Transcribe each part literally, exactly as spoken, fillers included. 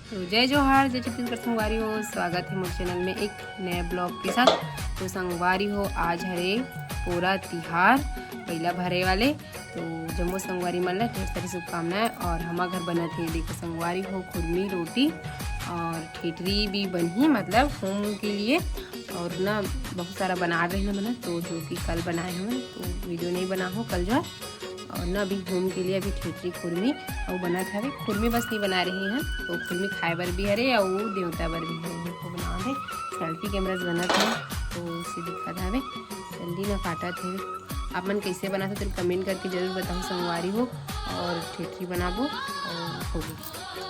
तो जय जोहार, जय छत्तीसगढ़ संगवारी हो, स्वागत है मोर चैनल में एक नए ब्लॉग के साथ। तो संगवारी हो, आज हरे पोरा तिहार, बइला भरे वाले। तो जम्मो संगवारी मन ला ढेर सारी शुभकामनाएं। और हमर घर बनत हे, देखो संगवारी हो, खुरमी रोटी और ठेठरी भी बनही, मतलब होम के लिए। और ना बहुत सारा बना रहे हैं मन, तो जो कि कल बनाए हवन, तो वीडियो नहीं बना हो कल जो है। और ना अभी होम के लिए अभी ठेठरी खुरमी अउ बनत हवे। खुरमी बस नहीं बना रहे हैं, तो खुरमी खाए बर भी हरे अउ देवता बर भी हरे। देखो बनावत हे, सेल्फी कैमरा से बनत हे, तो उसे दिखत हवे। जल्दी ना काटत हे। आप मन कैसे बनात हो, तेन कमेंट करके जरूर बताओ संगवारी हो। और ठेठरी बनाबो और होगी।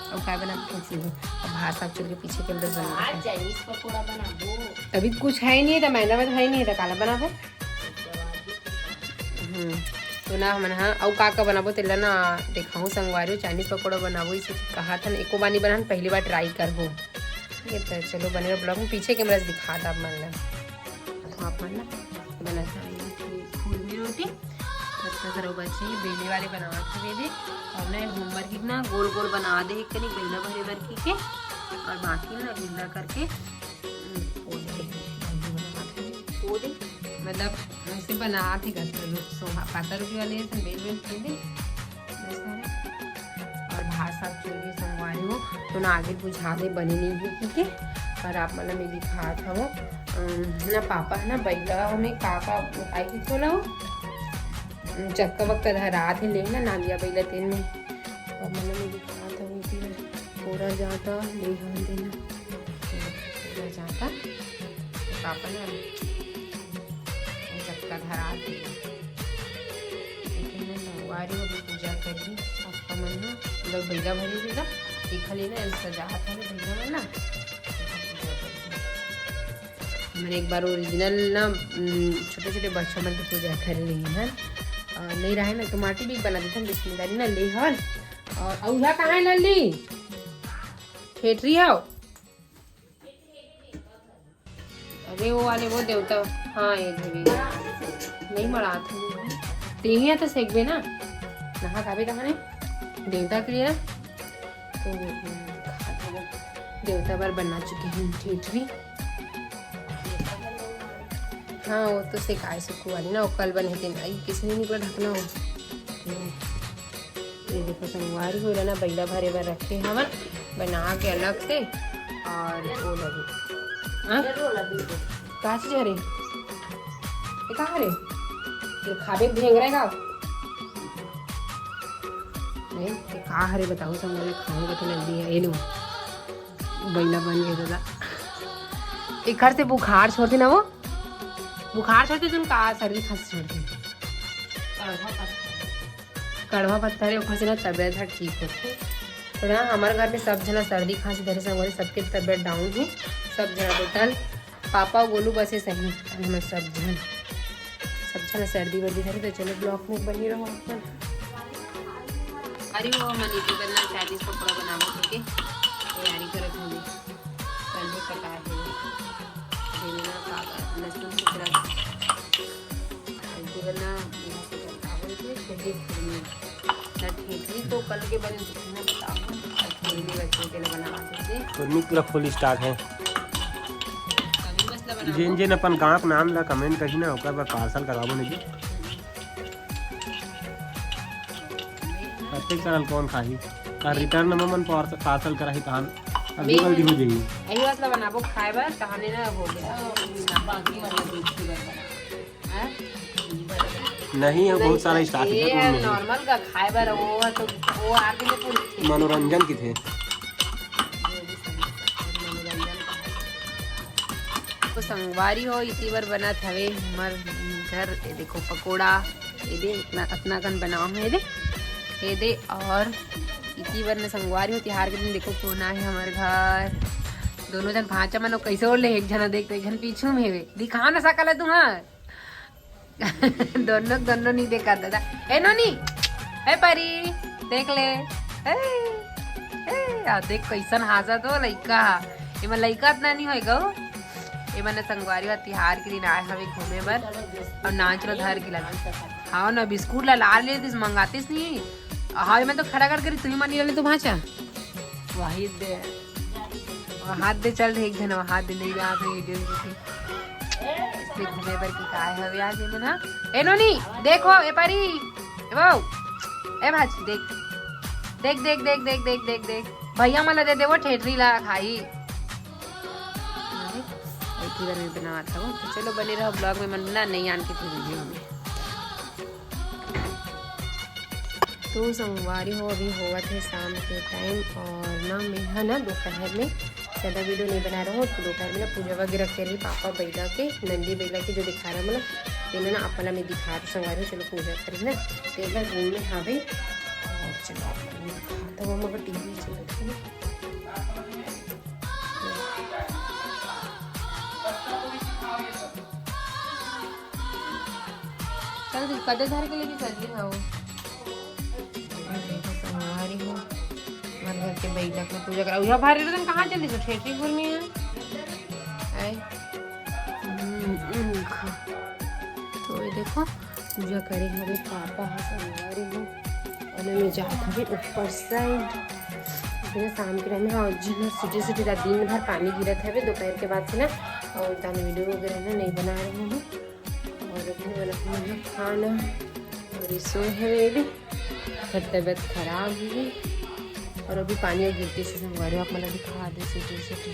और काय बनाबो, कैसे हो? अब भात साग चुर के पीछे कैमरा से बनाबो। आज चाइनीज पकोड़ा बनाबो। अभी कुछ है ही नहीं, तो मैदा वैदा है ही नहीं, तो काला बनाबो। हम्म, तो ना हमन हा अउ का का बनाबो, तेला ना देखाहूँ संगवारी हो। चाइनीज पकोड़ा बनाबो, इसे कहा था ना, एको बानी बनान, पहली बार ट्राई करबो। ठीक है, तो चलो बने रहो ब्लॉग में, पीछे कैमरा से दिखा था आप मन ला। तो आप मन ना बना सारी खुरमी रोटी, अच्छा सर बची बेले वाले बनावत हवे दे। और मैं होमवर्क ना गोल गोल बना दे, एक कनी बेला भरे बर की के, और बाकी ना ढीला करके, हम्म, वो दे, वो दे, मतलब ऐसे बना थे घर पर, सोहा पाता रोटी वाले ऐसे बेल बेल के दे। और भात साग चुर के संगवारी हो, तो ना आगे बुझा दे बने नहीं हो, ठीक है। और आप मन ला मैं दिखात हवो, अम, ना पापा है ना बइला में का का आई थी थोड़ा हो, अम, चक्का वक्का धरात है ले ना नालिया बइला तेन में। और मन ला मैं दिखात हवो कि पूरा जाता ले हवन देना, पूरा जाता तो पापा ना चक्का धरात है। लेकिन मैं संगवारी हो पूजा करही, आपका मन ना, मतलब बइला भरे बेला, देखा लेना, ऐसे सजात है बइला मन ना, पूजा करही। हमन एक बार ओरिजिनल ना, उम, छोटे-छोटे बच्चा मन के पूजा कर ली है। अ, नहीं रहे ना, तो माटी भी बना देथन, बिस्मिल्लाह ना ले हवन। और अउहा कहाँ है लल्ली? ठेठरी हो? अरे वो वाले, वो देवता, हाँ, ये देवी। नहीं मड़ात हूँ। तेही तो सेकबे ना। नहा खाबे कहाँ ने? देवता के लिए। तो, हम्म, खात हूँ। देवता बर बना चुके हैं ठेठरी। हाँ, वो तो सेकाए सुखू वाली ना, वो कल बने थे। आई, किसी ने निकला ढकना हो। हम्म। ये देखो संगवारी हो ना, बइला भरे बर रखे हवन बना के अलग से। और वो लगी, हाँ? का चीज हरे? ये का हरे? ये खाबे भेंग रहेगा। नहीं, ये का हरे बताओ संगवारी, खाऊंगा तो लग है। ये लो, बइला बन गए दादा। एकर से बुखार छोड़ते ना वो, बुखार छोड़ते तुम का सर्दी खांसी छोड़ते। कड़वा पत्ता रे, ओखर से ना तबीयत ह ठीक होथे। तो ना हमारे घर में सब झना सर्दी खांसी धरे संगवारी, सबके तबीयत डाउन है, सब झना टोटल। पापा अउ गोलू बसे सही, अउ हमर सब झन, सब झना सर्दी वर्दी धरे। तो चलो ब्लॉग में बनी रहो अपन। अरे वो हमन इसी करना चाइनीज पकौड़ा बनाबो के तैयारी करत हवे। कल भी कटा है, देना का लहसुन की तरह। इसी करना यहाँ से करता है, तो कल के बने, मैं बताऊँ, आज खुरमी बच्चों के लिए बना देते। खुरमी पूरा फुल स्टॉक है। अभी मसला बनाओ। जेन जेन अपन गांव के नाम ला कमेंट करही ना, ओकर बर पार्सल कराबो नहीं जी। कतेक साल कौन खाही? का रिटर्न में मन पार्सल, पार्सल कराही तहान अगली गलती हो जाही। यही मसला बनाबो खाए बर, तहाने ना हो गया। बाकी वाला देख के बना। नहीं, ये बहुत सारा स्टॉक है, ये कौन नहीं? नॉर्मल का खाए बर, वो तो, वो आदमी ने पूरी मनोरंजन की थे। तो संगवारी हो, इसी बर बनत हवे हमर घर। ये देखो पकोड़ा, ये दे इतना, इतना कन बनाओ है, ये दे, ये दे। और इसी बर न संगवारी हो, तिहार के दिन देखो कौन आए हमर घर। दोनों जन भांचा मनो कैसे ओढ़ ले, एक झन देख तो एक झन पीछू में हवे। दिखा ना सकल है तुम, हाँ। दोनों, दोनों नहीं देखा दादा। ए नोनी, ए परी, देख ले। ए, ए, आ देख कैसन हासत हो लइका। एमा लइका इतना नहीं होएगा हो। एमा न संगवारी वा तिहार के दिन आए हवे घूमे बर। और नाच लो धर के लगा। हाँ ना, बिस्कुट ला ला लेतिस, मंगातिस नहीं। हाँ, एमा तो खड़ा करके तू ही मानी ले तो भांचा। वही दे। हाथ दे चल रहे, एक झन हाथ दे नहीं रहा है वीडियो में। इसमें घूमे बर की काय हवे आज एमन हा। ए नोनी, देखो, ए परी, ए बाऊ, ए भाजी, देख, देख, देख, देख, देख, देख, देख, देख, भैया मन ला दे दे वो ठेठरी ला खाई। एक ही बार में बनावत हवो, तो चलो बने रहो ब्लॉग में, मन ना नहीं आन के फिर वीडियो में। तो संगवारी हो, अभी होवत है शाम के टाइम और ना मैं हा ना दोपहर में ज़्यादा वीडियो नहीं बना रहा हूँ। तो दोपहर में ना पूजा वगैरह कर रही पापा बैला के, नंदी बैला के जो दिखा रहा मतलब तेना ना आप ला मैं दिखा रहा संगवारी हो। चलो पूजा करी ना, तो एक बार रूम में हावे और चलो आप ला मैं दिखा, तो वो मगर टीवी चलत है। चल, तू कदे धर के लेके चल रही हो? अरे, तो संगवारी हो, हमारे घर के बैठक में पूजा करा। उया भारी रतन कहाँ चली सो? ठेठरी गुरमी है। आए। हम्म, हम्म, खा। तो ये देखो, पूजा करे हवे पापा हा संगवारी हो। और मैं जात हवे ऊपर साइड। बिना शाम के टाइम में, हाँ जी, मैं सीटी सीटी रात दिन भर पानी गिरत हवे दोपहर के बाद से ना, और ताने वीडियो वगैरह ना नहीं बना रही हूँ। और अभी बना हूँ खाना और ये सोए हवे भी, पर तबीयत खराब हुई और अभी पानी गिरते से संगवारी हो, आप मतलब दिखा दे सीटी सीटी।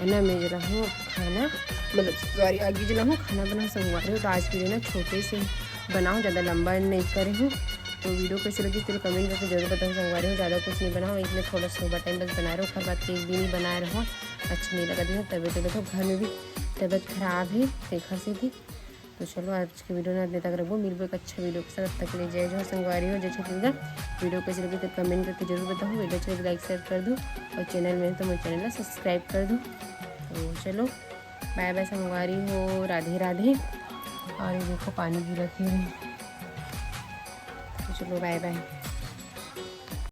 और ना मैं जला हूँ खाना, मतलब सॉरी, आगे जला हूँ खाना बना संगवारी हो। तो आज के लिए ना छोटे से बनाओ, ज़्यादा लंबा नहीं करे हूँ। तो वीडियो कैसे लगी, फिर कमेंट करके जरूर बताओ संगवारी हो। ज़्यादा कुछ नहीं बनाओ, इसमें थोड़ा सोबा टाइम बस बना रहे हो, हर बात केक भी नहीं बना रहे हो, अच्छा नहीं लगा। देखो तबीयत, तबीयत तो घर में भी तबीयत खराब है, देखा से भी। तो चलो आज के वीडियो ना इतने तक रखो, मिलबो एक अच्छा वीडियो के साथ। तब तक ले जय जोहार संगवारी हो, जय छत्तीसगढ़। वीडियो कैसे लगी तो कमेंट करके जरूर बताओ, वीडियो अच्छे लगे लाइक शेयर कर दो और चैनल में तो मेरे चैनल ला सब्सक्राइब कर दो। तो चलो बाय बाय संगवारी हो, राधे राधे। और ये देखो पानी गिरत है, तो चलो बाय बाय।